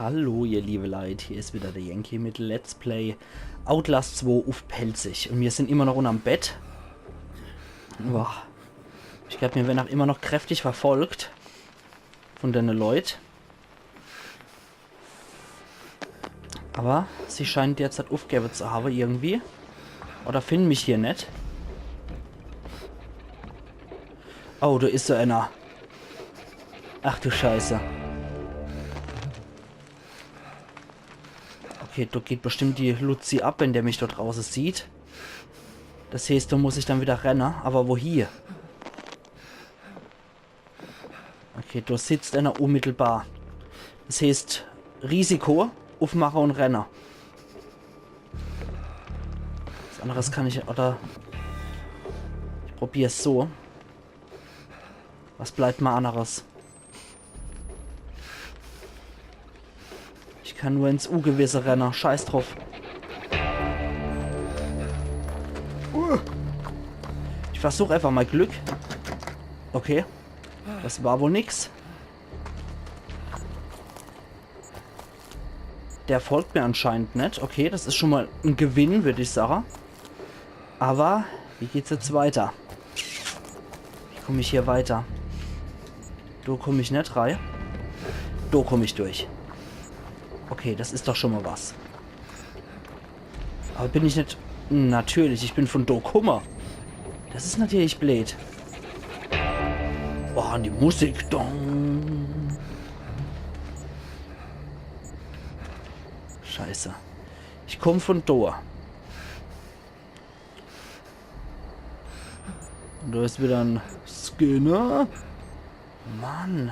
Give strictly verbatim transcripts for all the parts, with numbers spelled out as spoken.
Hallo, ihr liebe Leit, hier is wieder der Yankee mit Let's Play Outlast zwei uff Pälzisch. Un mir sin immer noch unnerm Bett. Boah. Ich glaab, mir werre ach immer noch kräftig verfolgt vun denne Leit. Awwer sie scheinen derzeit uffgewwe zu hawwe irgendwie. Oder finden mich hier net. Oh, do is so ener. Ach du Scheiße. Okay, do geht bestimmt die Luzi ab, wenn der mich do drauße sieht. Des heeßt, do muss ich dann wieder renne. Awwer wohie? Okay, do sitzt ener unmittelbar. Des heeßt, Risiko, uffmache un renne. Was anneres kann ich, oder ich probier's so. Was bleibt mer anneres? Ich kann nur ins Ugewisse renne. Scheiß druff. Uh. Ich versuch einfach mol Glück. Okay. Des war wohl nix. Der folgt mir anscheinend net. Okay, des is schun mol en Gewinn, würd ich sage. Awwer wie geht's jetzt weiter? Wie komm ich hier weiter? Do komm ich net rei. Do komm ich durch. Okay, des is doch schun mol was. Awwer bin ich net... Natürlich, ich bin vun do kumme. Des is natürlich bleed. Oh, un die Musik. Dong. Scheiße. Ich komm vun do. Un do is wieder en Skinner. Mann.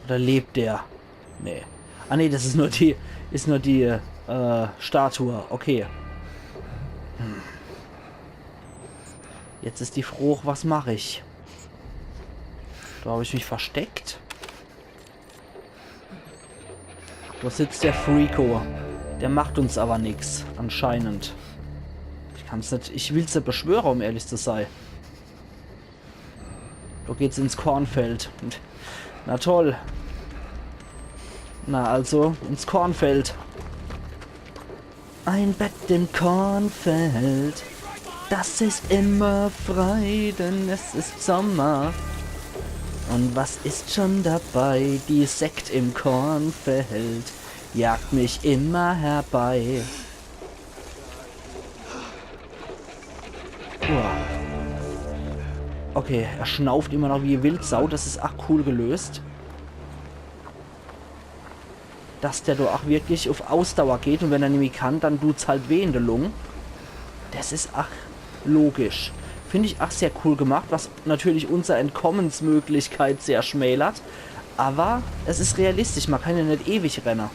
Oder lebt der? Nee. Ah nee, des is nur die, is nur die, äh, Statue. Okay. Hm. Jetzt is die Frooch, was mach ich? Do hab ich mich versteckt. Do sitzt der Freako. Der macht uns awwer nix, anscheinend. Ich kann's net, ich will's net beschwöre, um ehrlich zu sei. Do geht's ins Kornfeld. Na toll. Na also, ins Kornfeld. Ein Bett im Kornfeld, das ist immer frei, denn es ist Sommer. Und was ist schon dabei? Die Sekt im Kornfeld jagt mich immer herbei. Uah. Okay, er schnauft immer noch wie e Wildsau. Das is ach cool gelöst. Dass der do ach wirklich uff Ausdauer geht und wenn er nimmi kann, dann dut's halt weh in de Lung. Das is ach logisch. Find ich ach sehr cool gemacht, was natürlich unser Entkommensmöglichkeit sehr schmälert. Aber es is realistisch, man kann ja net ewig renne.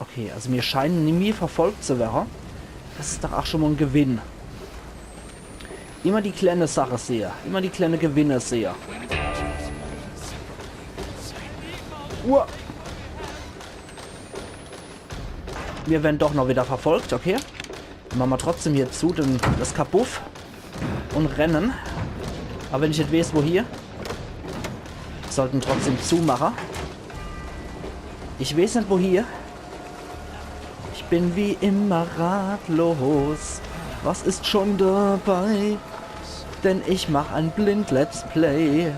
Okay, also mir scheinen nimmi verfolgt zu werre. Das is doch ach schon mol en Gewinn. Immer die kleine Sache sehe, immer die kleine Gewinne sehe. Uah. Mir werren doch noch wieder verfolgt, okay. Dann mache mer trotzdem hier zu, den, das Kabuff. Und rennen. Aber wenn ich net weeß, wohie. Sollten trotzdem zumache. Ich weeß net, wohie. Ich bin wie immer ratlos. Was ist schon dabei? Denn ich mach ein Blind-Let's-Play.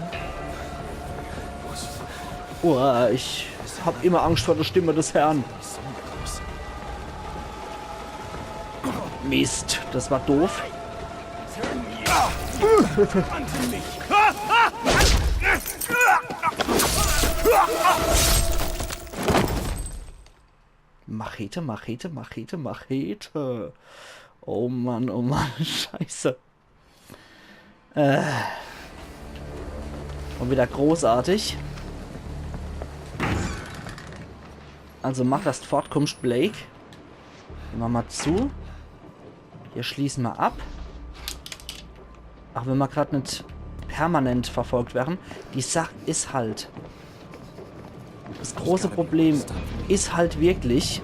Uah, ich hab immer Angst vor der Stimme des Herrn. Mist, das war doof. Machete, Machete, Machete, Machete. Oh Mann, oh Mann, scheiße. Äh. Und wieder großartig. Also mach, dass d' fortkummscht, Blake. Gehn mer mol zu. Hier schließe mer ab. Ach wenn mer grad net permanent verfolgt werre. Die Sach is halt, das große Problem is halt wirklich,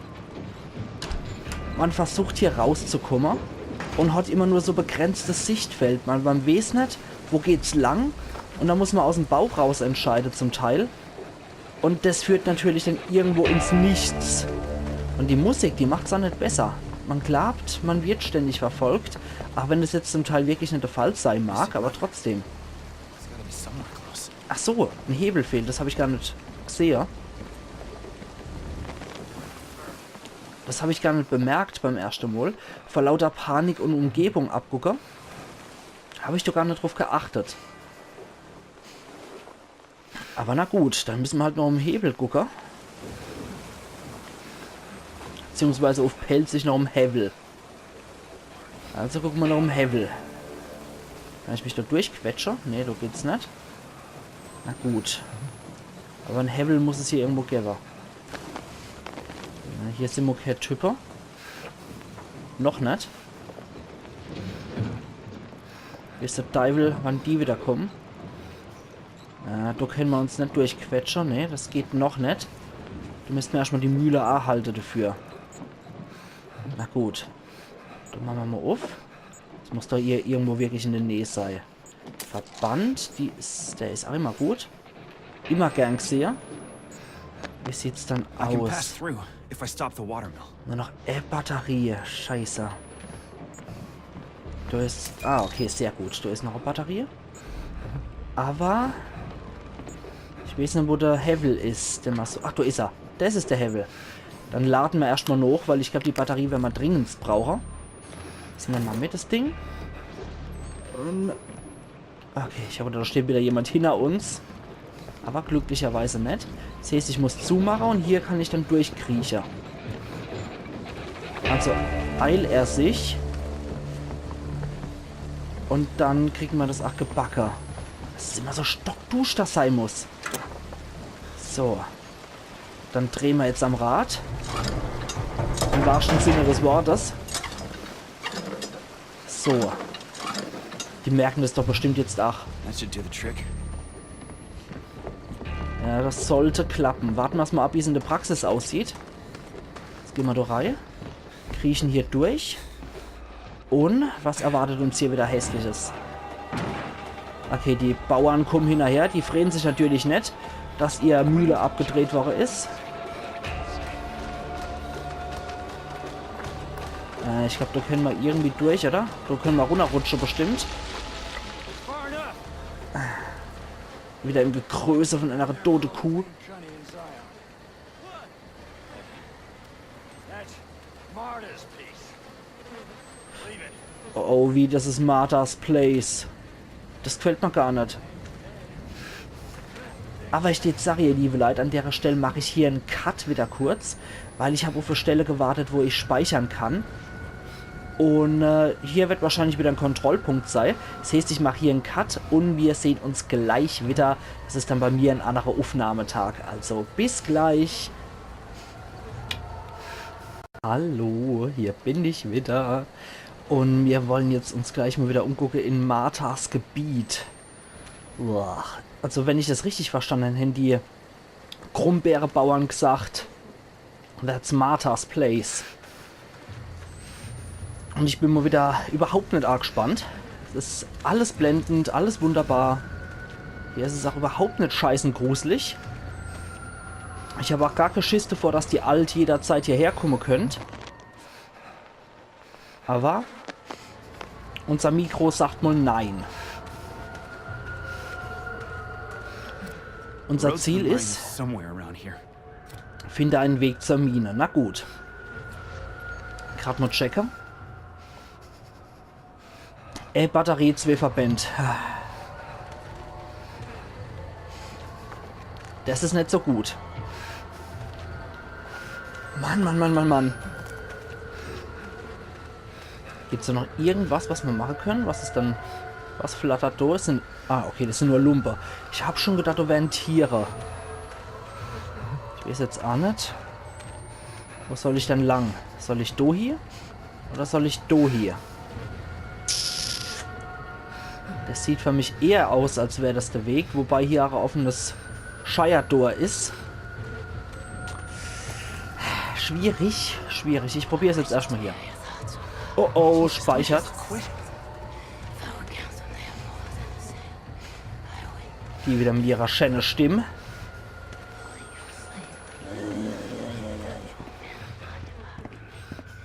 man versucht hier rauszukumme und hat immer nur so begrenztes Sichtfeld. Man, man weeß net, wo geht's lang. Und da muss man aus em Bauch raus entscheide zum Teil. Und das führt natürlich dann irgendwo ins Nichts. Und die Musik, die macht's auch net besser. Man glaubt, man wird ständig verfolgt, auch wenn das jetzt zum Teil wirklich net der Fall sein mag, aber trotzdem. Ach so, ein Hebel fehlt, das hab ich gar net gesehe. Das hab ich gar net bemerkt beim erschte Mol. Vor lauter Panik und Umgebung abgucke, hab ich doch gar net drauf geachtet. Aber na gut, dann müssen wir halt noch im Hebel gucke. Beziehungsweise auf Pälzisch noch im Hewwel. Also gucken wir noch im Hewwel. Kann ich mich da durchquetsche? Nee, da geht's net. Na gut. Aber ein Hewwel muss es hier irgendwo geben. Ja, hier sind wir keine Typen. Noch net. Wie ist der Teufel, wann die wieder kommen? Äh, da können wir uns net durchquetschen. Nee, das geht noch net. Da müssen wir erstmal die Mühle anhalten dafür. Na gut. Dann machen wir mal auf. Das muss doch hier irgendwo wirklich in der Nähe sein. Verband, die ist, der ist auch immer gut. Immer gern gesehe. Wie sieht's dann aus? I can pass through if I stop the watermill. Nur noch e Batterie. Scheiße. Da ist, ah, okay, sehr gut. Da ist noch e Batterie. Aber ich weiß net, wo der Hewwel ist. Der macht so, ach, da ist er. Das ist der Hewwel. Dann laden wir erstmal noch, weil ich glaub, die Batterie werden wir dringend brauchen. Nehmen wir mal mit, das Ding. Und okay, ich habe, da steht wieder jemand hinter uns. Aber glücklicherweise net. Das heißt, ich muss zumachen und hier kann ich dann durchkriechen. Also eil er sich. Und dann kriegen wir das auch gebacke. Dass es immer so stockduschter sein muss. So. Dann drehen wir jetzt am Rad. Im wahrsten Sinne des Wortes. So. Die merken das doch bestimmt jetzt auch. That should do the trick. Ja, das sollte klappen. Warten wir's mal ab, wie es in der Praxis aussieht. Jetzt gehen wir da rein. Kriechen hier durch. Und was erwartet uns hier wieder Hässliches? Okay, die Bauern kommen hinterher. Die freuen sich natürlich net, dass ihr Mühle abgedreht worden ist. Äh, ich glaub, da können wir irgendwie durch, oder? Da können wir runterrutschen bestimmt. Wieder im Gekröse von einer tote Kuh. That's Martha's piece. Leave it. Oh, wie, das ist Martha's Place. Das gefällt mir gar net. Aber ich jetzt sag, ihr liebe Leute, an der Stelle mache ich hier einen Cut wieder kurz, weil ich habe auf eine Stelle gewartet, wo ich speichern kann. Und äh, hier wird wahrscheinlich wieder ein Kontrollpunkt sein. Das heißt, ich mache hier einen Cut und wir sehen uns gleich wieder. Das ist dann bei mir ein anderer Aufnahmetag. Also bis gleich. Hallo, hier bin ich wieder. Und wir wollen jetzt uns gleich mal wieder umgucken in Marthas Gebiet. Uah. Also wenn ich das richtig verstanden habe, haben die Grumbeerebauern gesagt, that's Martha's place. Und ich bin mal wieder überhaupt nicht arg gespannt. Es ist alles blendend, alles wunderbar. Hier ist es auch überhaupt nicht scheißen gruselig. Ich habe auch gar kein Schiss davor, dass die Alt jederzeit hierher kommen könnt. Aber unser Mikro sagt mal nein. Unser Ziel ist, finde einen Weg zur Mine. Na gut. Grad mal checke. Äh, Batterie, zwei Verbänd. Das ist nicht so gut. Mann, Mann, Mann, Mann, Mann. Gibt's da noch irgendwas, was wir machen können? Was ist dann... Was flattert da? Sind... Ah, okay, das sind nur Lumpe. Ich hab schon gedacht, da wären Tiere. Ich weiß jetzt auch nicht. Wo soll ich denn lang? Soll ich do hier? Oder soll ich do hier? Das sieht für mich eher aus, als wäre das der Weg, wobei hier auch ein offenes Scheiertor ist. Schwierig, schwierig. Ich probier's jetzt erstmal hier. Oh oh, speichert. Die wieder mit ihrer schönen Stimme.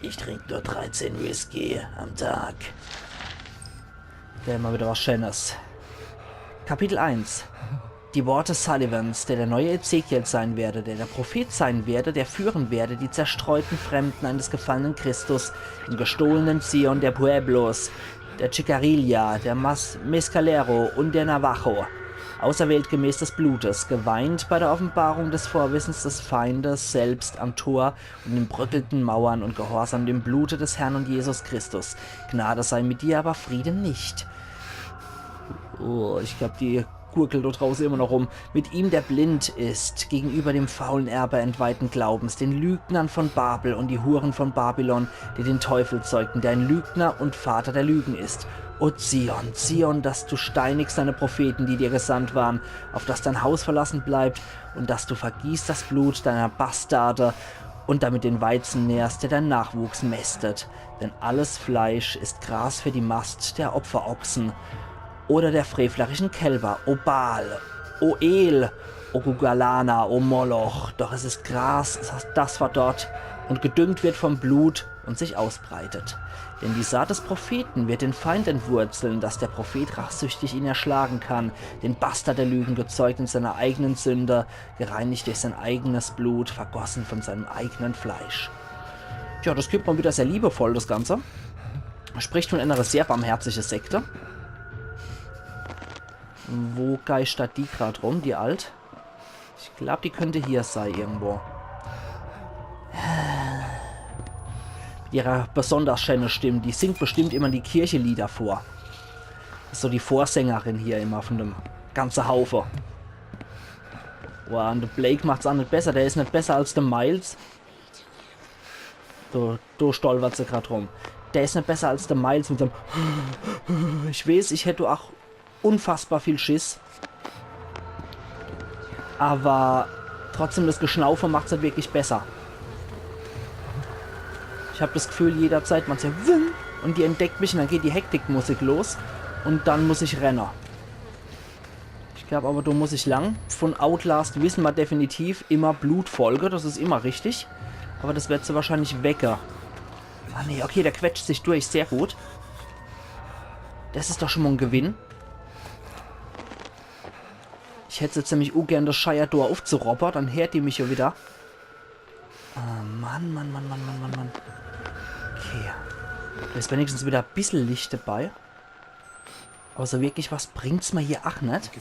Ich trink nur dreizehn Whisky am Tag. Wär mal wieder was Schönes. Kapitel eins. Die Worte Sullivans, der der neue Ezekiel sein werde, der der Prophet sein werde, der führen werde die zerstreuten Fremden eines gefallenen Christus, den gestohlenen Zion der Pueblos, der Chicarilla, der Mas Mescalero und der Navajo, auserwählt gemäß des Blutes, geweint bei der Offenbarung des Vorwissens des Feindes selbst am Tor und in bröckelnden Mauern und gehorsam dem Blute des Herrn und Jesus Christus. Gnade sei mit dir, aber Friede nicht. Oh, ich glaub, die gurgelt do drauße immer noch rum. Mit ihm, der blind ist, gegenüber dem faulen Erbe entweihten Glaubens, den Lügnern von Babel und die Huren von Babylon, die den Teufel zeugten, der ein Lügner und Vater der Lügen ist. O Zion, Zion, dass du steinigst deine Propheten, die dir gesandt waren, auf dass dein Haus verlassen bleibt und dass du vergießt das Blut deiner Bastarde und damit den Weizen nährst, der dein Nachwuchs mästet. Denn alles Fleisch ist Gras für die Mast der Opferochsen oder der frevlerischen Kälber. O Baal, o El, o Gugalana, o Moloch, doch es ist Gras, das verdorrt und gedüngt wird vom Blut und sich ausbreitet. Denn die Saat des Propheten wird den Feind entwurzeln, dass der Prophet rachsüchtig ihn erschlagen kann, den Bastard der Lügen gezeugt in seiner eigenen Sünde, gereinigt durch sein eigenes Blut, vergossen von seinem eigenen Fleisch. Tja, das gibt man wieder sehr liebevoll, das Ganze. Spricht von einer sehr barmherzige Sekte. Wo geistert die grad rum, die Alt? Ich glaub, die könnte hier sei irgendwo. Mit ihrer besonders schöne Stimme, die singt bestimmt immer die Kirchelieder vor. Is so die Vorsängerin hier immer von dem ganze Haufe. Boah, und der Blake macht's auch net besser. Der is net besser als der Miles. Do, do stolpert se grad rum. Der is net besser als der Miles mit dem Ich weiß, ich hätt auch unfassbar viel Schiss. Aber trotzdem, das Geschnaufe macht's net wirklich besser. Ich hab das Gefühl, jederzeit macht's ja Wum und die entdeckt mich und dann geht die Hektikmusik los und dann muss ich renne. Ich glaub aber, do muss ich lang. Von Outlast wissen ma definitiv immer Blutfolge, das is immer richtig. Aber das werd se wahrscheinlich wecke. Ah nee, okay, der quetscht sich durch, sehr gut. Das is doch schon mal ein Gewinn. Ich hätt jetzt nämlich ugern, das Scheiertor aufzurobbern, dann hört die mich ja wieder. Ah, Mann, Mann, Mann. Okay. Do is wenigstens wieder e bissel Licht dabei. Aber so wirklich was bringt's mir hier ach net.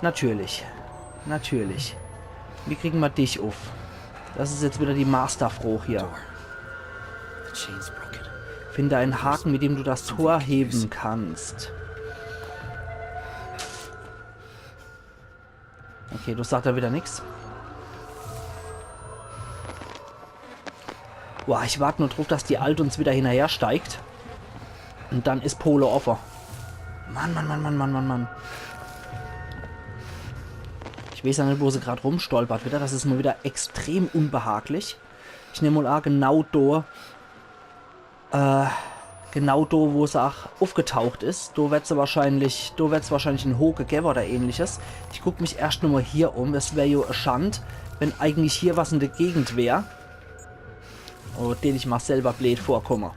Natürlich. Natürlich. Wie kriegen wir dich uff? Das is jetzt wieder die Masterfroch hier. Finde einen Haken, mit dem du das Tor heben kannst. Okay, do sagt er wieder nix. Boah, ich wart nur druff, dass die Alt uns wieder hinnerhersteigt. Und dann is Pole offe. Mann, Mann, Mann. Ich weiß ja net, wo se grad rumstolpert wieder. Das is mal wieder extrem unbehaglich. Ich nehm mal an, genau do Äh, genau do, wo se ach uffgetaucht is. Do werd's wahrscheinlich, do werd's wahrscheinlich en Hoke gewwe oder ähnliches. Ich guck mich erscht nochmal hier um. Es wär jo e Schand, wenn eigentlich hier was in der Gegend wär. Oh, den ich mach selber bleed vorkomme.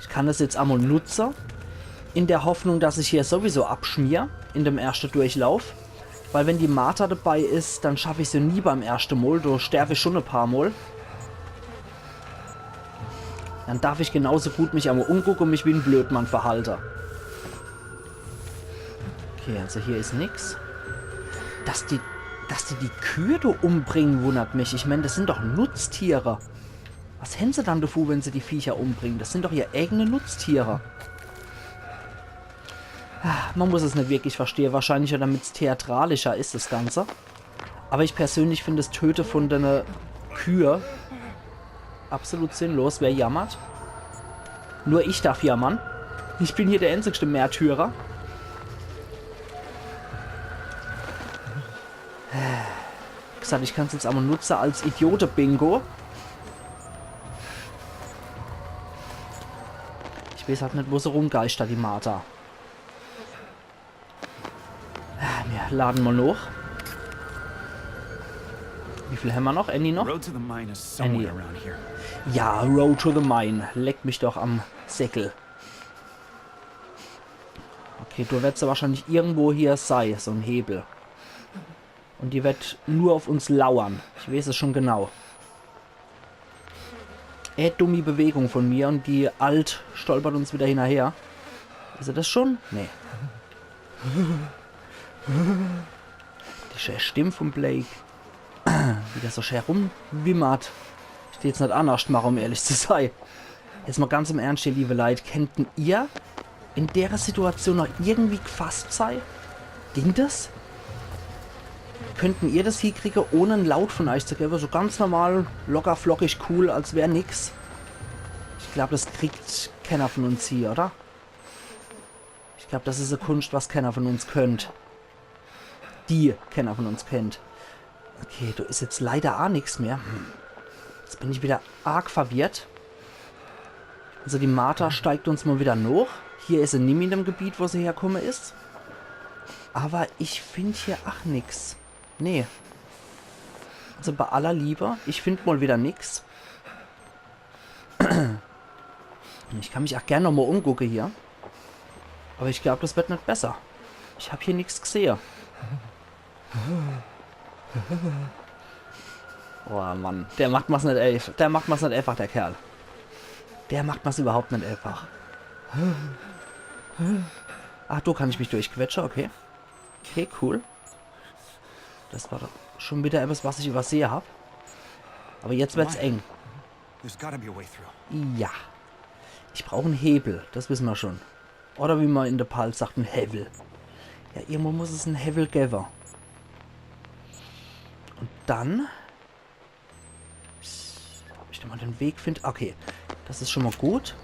Ich kann das jetzt emol nutze, in der Hoffnung, dass ich hier sowieso abschmier in dem erschte Durchlauf. Weil wenn die Martha dabei is, dann schaff ich se nie beim erschte Mol. Do sterb ich schon e paar Mol. Dann darf ich genauso gut mich emol umgucke und mich wie en Blödmann verhalte. Okay, also hier is nix. Dass die, dass die die Kühe do umbringen, wundert mich. Ich mein, das sind doch Nutztiere. Was hän se dann davu, wenn se die Viecher umbringen? Das sind doch ihr eigene Nutztiere. Ah, man muss es net wirklich verstehe, wahrscheinlich, damit's theatralischer is, das Ganze. Aber ich persönlich find das Töte von dene Kühe absolut sinnlos. Wer jammert? Nur ich darf jammern. Ich bin hier der einzigste Märtyrer. Gesagt, ich kann's jetzt aber nutze als Idiote-Bingo. Ich weiß halt net, wo se rumgeischtert, die Martha. Mir lade mal noch. Wie viel hämmer noch? Annie noch? Road to the mine is somewhere Annie. Around here. Ja, Road to the Mine. Leck mich doch am Säckel. Okay, do werd's wahrscheinlich irgendwo hier sei, so'n Hebel. Un die werd nur uff uns lauern. Ich weeß es schon genau. Äh, dummi Bewegung von mir un die Alt stolpert uns wieder hinnerher. Is er das schon? Nee. Die schee Stimm vom Blake. Wie der so schee rumwimmert. Ich dät's net annerscht mache, um ehrlich zu sei. Jetzt mol ganz im Ernscht, ihr liewe Leit. Kennten ihr in dere Situation noch irgendwie gfasst sei? Ging das? Kennten ihr das hiekriege, ohne en Laut von eich zu gewwe? So ganz normal, locker, flockig, cool, als wär nix. Ich glaab, das kriegt kenner von uns hie, oder? Ich glaab, das is e Kunscht, was kenner von uns kennt. Die kenner von uns kennt. Okay, do is jetzt leider aa nix mehr. Hm. Jetzt bin ich wieder arg verwirrt. Also die Martha steigt uns mol wieder noch. Hier is se nimmi in dem Gebiet, wo se herkomme is. Awwer ich find hier ach nix. Nee. Also bei aller Liebe, ich find mol wieder nix. Ich kann mich ach gern nochmol umgucke hier. Awwer ich glaab, das werd net besser. Ich hab hier nix gsehe. Oh Mann, der macht mer's net eif-, der macht mer's net eifach, der Kerl. Der macht mer's überhaupt net eifach. Ach, do kann ich mich durchquetsche, okay. Okay, cool. Das war doch schon wieder etwas, was ich übersehe hab. Awwer jetzt werd's eng. There's gotta be a way through. Ja. Ich brauch en Hebel, das wisse mer schon. Oder wie mer in de Palz sagt, en Hewwel. Ja, irgendwo muss es en Hewwel gewwe. Un dann... Ob ich do mol de Weg find? Okay, das is schon mol gut.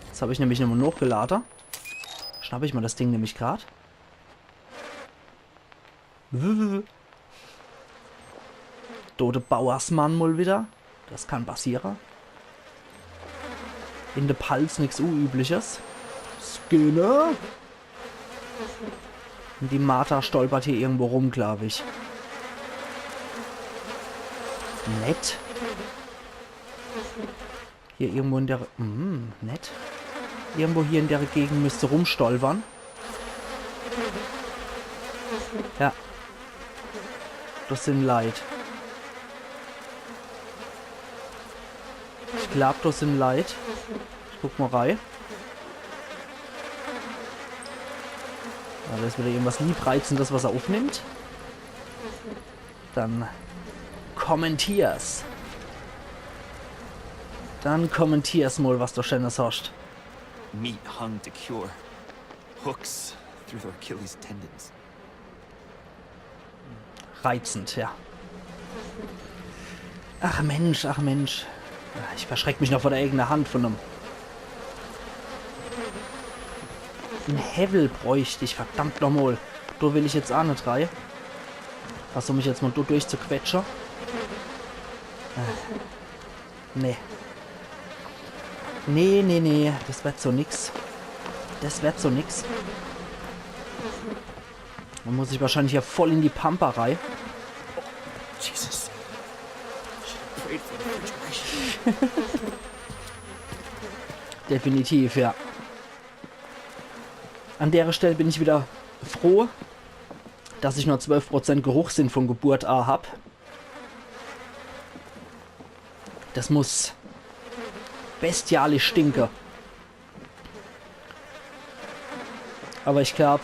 Jetzt hab ich nämlich nochmol nochgelade. Schnapp ich mer das Ding nämlich grad. Dode Bauersmann mol wieder. Das kann passiere. In de Palz nix Unübliches. Skinner. Un die Martha stolpert hier irgendwo rum, glaab ich. Nett. Hier irgendwo in der... Hm, nett. Irgendwo hier in der Gegend müsst se rumstolpern. Ja. Das sin Leit. Ich glaab, das sin Leit. Ich guck mol rei. Ja, do is wieder irgendwas Liebreizendes, was er uffnimmt. Dann kommentier's. Dann kommentier's mol, was du Scheenes hoscht. Meat hung to cure. Hooks through their Achilles tendons. Reizend, ja. Ach Mensch, ach Mensch. Ich verschreck mich noch vor der eigene Hand von em. En Hewwel bräucht ich, verdammt nochmol. Do will ich jetzt aa net rei. Versuch mich jetzt mol do durchzuquetsche. Äh. Nee. Nee, nee, nee. Das werd so nix. Das werd so nix. Dann muss ich wahrscheinlich hier voll in die Pampa rei. Jesus. Should have prayed for the refrigeration. Definitiv, ja. An dere Stell bin ich wieder froh, dass ich nur zwölf Prozent Geruchssinn von Geburt a hab. Das muss bestialisch stinke. Awwer ich glaab,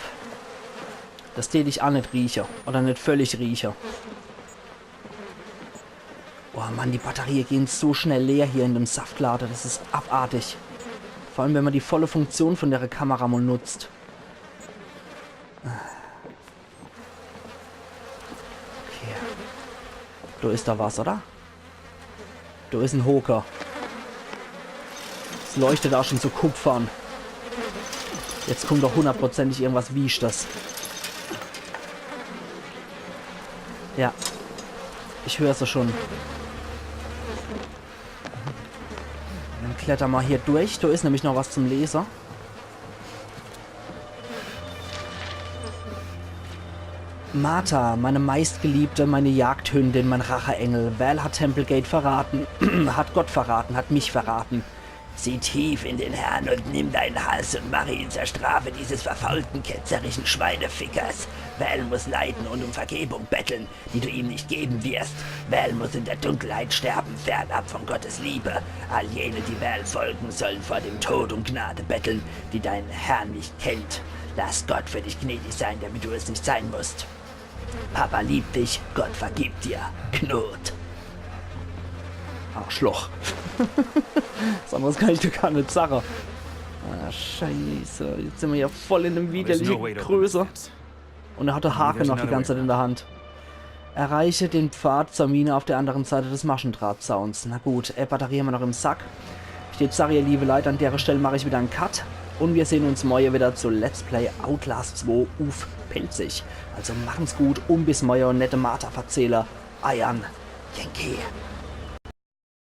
das tät ich aa net rieche. Oder net völlig rieche. Oh Mann, die Batterie gehn so schnell leer hier in dem Saftlade. Das is abartig. Vor allem, wenn mer die volle Funktion von dere Kamera mol nutzt. Okay. Do is doch was, oder? Do is en Hoker. Es leuchtet aa schon so kupfern. Jetzt kummt doch hundertprozentig irgendwas Wieschters. Ja. Ich hör se schon. Dann kletter mer hier durch. Do is nämlich noch was zum Lese. Martha, meine meistgeliebte, meine Jagdhündin, mein Racheengel. Val hat Templegate verraten, hat Gott verraten, hat mich verraten. Sieh tief in den Herrn und nimm deinen Hass und mache ihn zur Strafe dieses verfaulten, ketzerischen Schweinefickers. Val muss leiden und um Vergebung betteln, die du ihm nicht geben wirst. Val muss in der Dunkelheit sterben, fernab von Gottes Liebe. All jene, die Val folgen, sollen vor dem Tod um Gnade betteln, die deinen Herrn nicht kennt. Lass Gott für dich gnädig sein, damit du es nicht sein musst. Papa liebt dich, Gott vergibt dir. Knurrt. Arschloch. Was anderes kann ich dir gar net sage. Ah, Scheiße. Jetzt sin mer ja voll in dem widerliche Größe. Und er hat de Hake noch die ganze Zeit in der Hand. Erreiche den Pfad zur Mine auf der anderen Seite des Maschendrahtzauns. Na gut, äh, Batterie hämmer noch im Sack. Ich würd sage, ihr liebe Leit, an dere Stell mach ich wieder en Cut. Und wir sehn uns morje wieder zu Let's Play Outlast zwei uff Pälzisch. Also machen's gut und bis morje und nette Martha verzähle. Eiern Yankee.